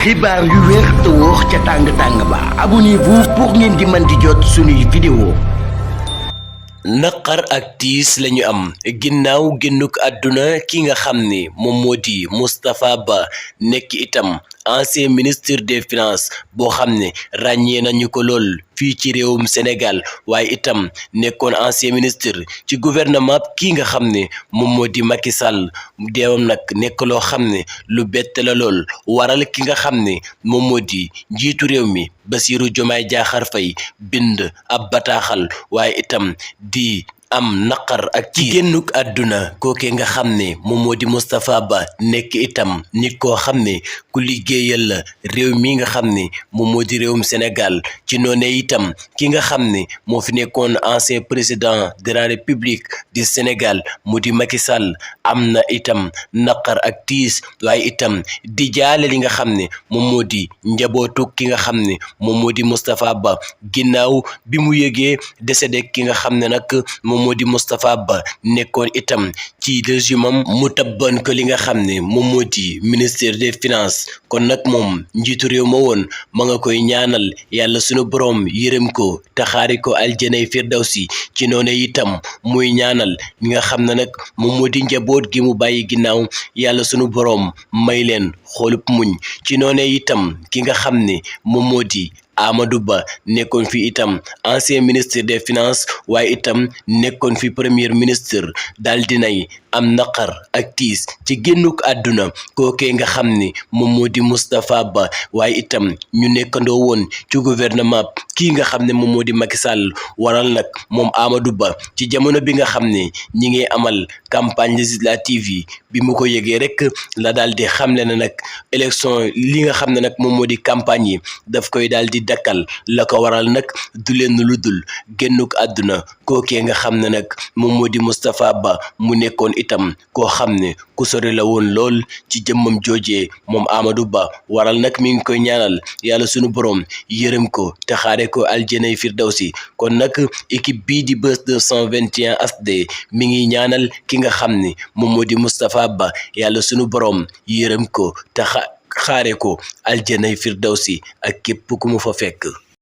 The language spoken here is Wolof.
xibaar yu wér te wóor ca tàng-tàng ba abonnez-vous pour ngeen di mën di jot suñuy vidéo. naqar ak tiis lañu am ginnaaw génnuk àdduna ki nga xam ne moom moo di Moustapha Ba nekk itam ancien ministre des finances boo xam ne ràññee nañu ko lool fii ci réewum Sénégal waaye itam nekkoon ancien ministre ci gouvernement ki nga xam ne moom moo di Macky Sall deewam nag nekk loo xam ne lu bett la lool waral ki nga xam ne moom moo di njiitu réew mi Bassirou Diomaye Diakhar Faye bind ab bataaxal waaye itam di am naqar ak ci génnuk àdduna kooke nga xam ne moom moo di Moustapha Ba nekk itam nit koo xam ne ku liggéeyal la réew mi nga xam ne moom moo di réewum Sénégal ci noone itam ki nga xam ne moo fi nekkoon ancien président de la République du Sénégal mu di Macky Sall am na itam naqar ak tiis waaye itam di jaale li nga xam ne moom moo di njabootu ki nga xam ne moom moo di Moustapha Ba ginnaaw bi mu yëgee décédé ki nga xam ne nag moo di Moustapha Ba nekkoon itam ci régime mu tabban ko li nga xam ne moom moo di ministère des finances kon nag moom njiitu réew ma woon ma nga koy ñaanal yàlla sunu borom yërëm ko te xaari ko aljanay firdawsi ci noonu itam muy ñaanal ñi nga xam ne nag moom moo di njaboot gi mu bàyyi ginnaaw yàlla sunu borom may leen xoolub muñ ci noonu itam ki nga xam ne moom moo di Amadou Ba nekkoon fi itam ancien ministre des finances waaye itam nekkoon fi premier ministre daal dinay am naqar ak tiis ci génnuk àdduna kookee nga xam ne moom moo di Moustapha Ba waaye itam ñu nekkandoo woon ci gouvernement kii nga xam ne moom moo di Macky Sall waral nag moom Amadou Ba ci jamono bi nga xam ne ñi ngi amal campagne législative yi bi mu ko yëgee rek la daal di xamle na nag élection li nga xam ne nag moom moo di campagne yi daf koy daal di dakkal la ko waral nag du leen lu dul génnuk àdduna kookee nga xam ne nag moom moo di Moustapha Ba mu nekkoon itam koo xam ne ku sori la woon lool ci jëmmam joojee moom Amadou Ba waral nag mi ngi koy ñaanal yàlla sunu borom yërëm ko te xaare ko aljanay firdawsi kon nag équipe bii di Buzz 221 HD mi ngi ñaanal ki nga xam ne moom moo di Moustapha Ba yàlla sunu borom yërëm ko te xaare ko aljanay firdawsi ak képp ku mu fa fekk